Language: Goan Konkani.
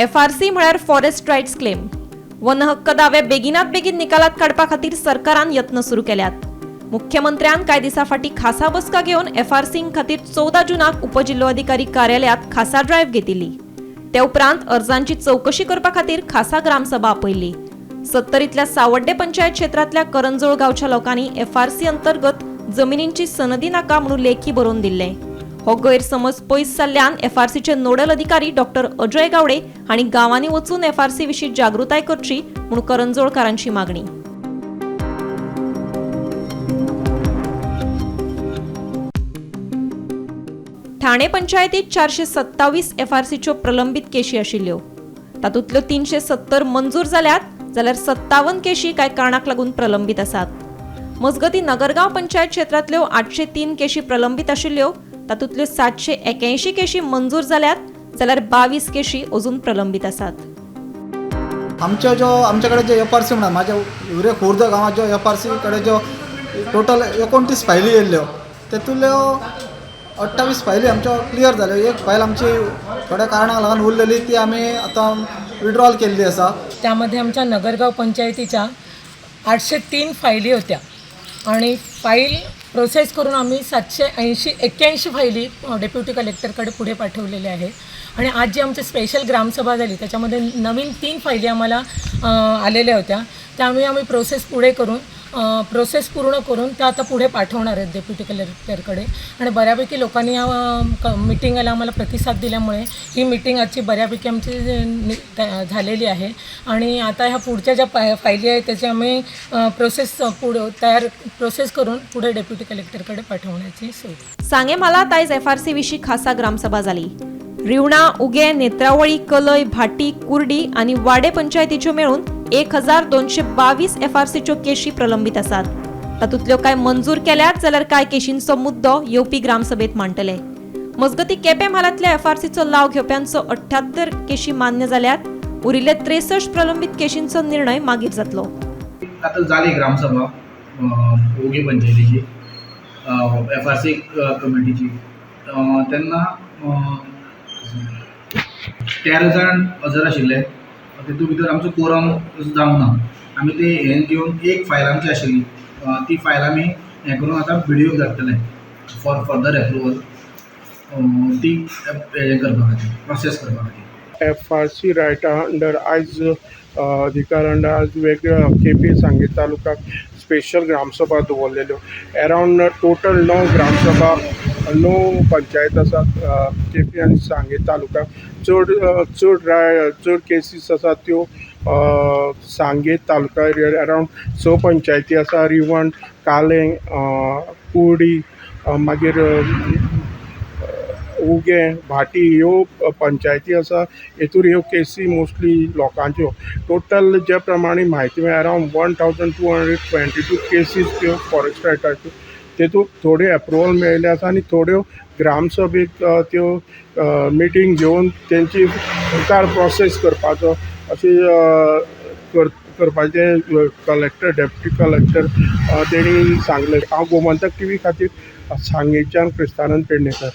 एफआरसी म्हळ्यार फॉरेस्ट रायट्स क्लेम. वन हक्क दावे बेगिनात बेगीन निकालात काडपा खातीर सरकारान यत्न सुरू केल्यात. मुख्यमंत्र्यान कांय दिसां फाटीं खासा बसका घेवन एफआरसी खातीर 14 जुनाक उपजिल्होधिकारी कार्यालयांत खासा ड्रायव्ह घेतिल्ली. ते उपरांत अर्जांची चवकशी करपा खातीर खासा ग्रामसभा आपयल्ली. सत्तरींतल्या सावड्डे पंचायत क्षेत्रांतल्या करंजोळ गांवच्या लोकांनी एफआरसी अंतर्गत जमिनींची सनदी नाका म्हणून लेखी बरोवन दिल्लें. हो गैरसमज पयस जाल्ल्यान एफआरसीचे नोडल अधिकारी डॉक्टर अजय गावडे हांणी गांवांनी वचून एफआरसी विशीं जागृताय करची म्हूण करंजोळकारांची मागणी. ठाणे पंचायतीत 427 एफआरसीच्यो प्रलंबीत केशी आशिल्ल्यो. तातूंतल्यो 370 मंजूर जाल्यात, जाल्यार 57 केशी कांय कारणाक लागून प्रलंबीत आसात. मजगतीं, नगरगांव पंचायत क्षेत्रांतल्यो 803 केशी प्रलंबीत आशिल्ल्यो. तातूंतल्यो 781 केशी मंजूर जाल्यात, जाल्यार 22 केशी अजून प्रलंबीत आसात. आमच्यो ज्यो आमचे कडेन जे एफ आर सी म्हणा, म्हाज्या हिवरे खुर्द गांवांत ज्यो एफ आर सी कडेन ज्यो टोटल 29 फायली येयल्ल्यो, तेतूंतल्यो 28 फायली आमच्यो क्लियर जाल्यो. एक फायल आमची थोड्या कारणाक लागून उरलेली, ती आमी आतां विड्रॉल केल्ली आसा. त्यामध्ये आमच्या नगरगाव पंचायतीच्या 803 फायली होत्या आणि फाईल प्रोसेस करून आम्ही 780 81 फायली डेप्युटी कलेक्टरकडे पुढे पाठवलेल्या आहेत. आणि आज जी आमची स्पेशल ग्रामसभा झाली, त्याच्यामध्ये नवीन तीन फायली आम्हाला आलेल्या होत्या. त्यामुळे आम्ही प्रोसेस पुढे करून, प्रोसेस पूर्ण करून त्या आता पुढे पाठवणार आहेत डेप्युटी कलेक्टरकडे. आणि बऱ्यापैकी लोकांनी या मिटिंगला आम्हाला प्रतिसाद दिल्यामुळे ही मिटिंग आजची बऱ्यापैकी आमची झालेली आहे. आणि आता ह्या पुढच्या ज्या फायली आहेत, त्याची आम्ही प्रोसेस पुढं तयार प्रोसेस करून पुढे डेप्युटी कलेक्टरकडे पाठवण्याची सोय. सांगे म्हालात आयज एफआरसी विशीं खासा ग्रामसभा जाली. रिवणा, उगे, नेत्रावळी, कलय, भाटी, कुर्डी आनी वाडे पंचायतीच्यो मेळून 1222 एफआरसीच्यो केशी प्रलंबीत आसात. तातूंतल्यो कांय मंजूर केल्यात, जाल्यार कांय केशींचो मुद्दो येवपी ग्रामसभेत मांडटले. मजगतीं, केपें म्हालांतल्या एफआरसीचो लाव घेवप्यांचो 78 केशी मान्य जाल्यात. उरिल्ले 63 प्रलंबीत केशींचो निर्णय मागीर जातलो. आतां जाली ग्रामसभा ओगी पंचायतीची, एफआरसी कमिटीची. तेन्ना 13 जाण हजर आशिल्ले. तितूंत भितर आमचो कोरम जावंक ना. आमी ते हें घेवन एक फायल आमची आशिल्ली, ती फायल आमी हें करून आतां बीडीओक धाडटले फॉर फर्दर एप्रुवल, ती हें करपा खातीर, प्रोसेस करपा खातीर. एफआरसी रायटा अंडर आयज अधिकार अंडर आज वेगळ्या केपे, सांगे तालुक्याक स्पेशल ग्रामसभा दवरलेल्यो. एरावंड टोटल णव ग्रामसभा, णव पंचायत आसात केपे आनी सांगे तालुक्याक. चड चड राय चड केसीस आसात त्यो सांगे तालुका एरियार अरावंड स पंचायती आसा: रिवण, कालें, कुर्डी, मागीर उगें, भाटी ह्यो पंचायती आसा. हेतूर ह्यो केसी मोस्टली लोकांच्यो. टोटल जे प्रमाणे म्हायती मेळ्ळ्या, around 1222 cases त्यो फॉरेस्ट रायटाच्यो. तेतूंत थोड्यो एप्रुवल मेळिल्ले आसा आनी थोड्यो ग्रामसभेक त्यो मिटींग घेवन तेंची मुखार प्रोसेस करपाचो अशी करपाचें कलेक्टर, डेप्युटी कलेक्टर तेणी सांगलें. हांव गोमंतक टीवी खातीर सांगेच्यान क्रिस्तानंद पेडणेकर.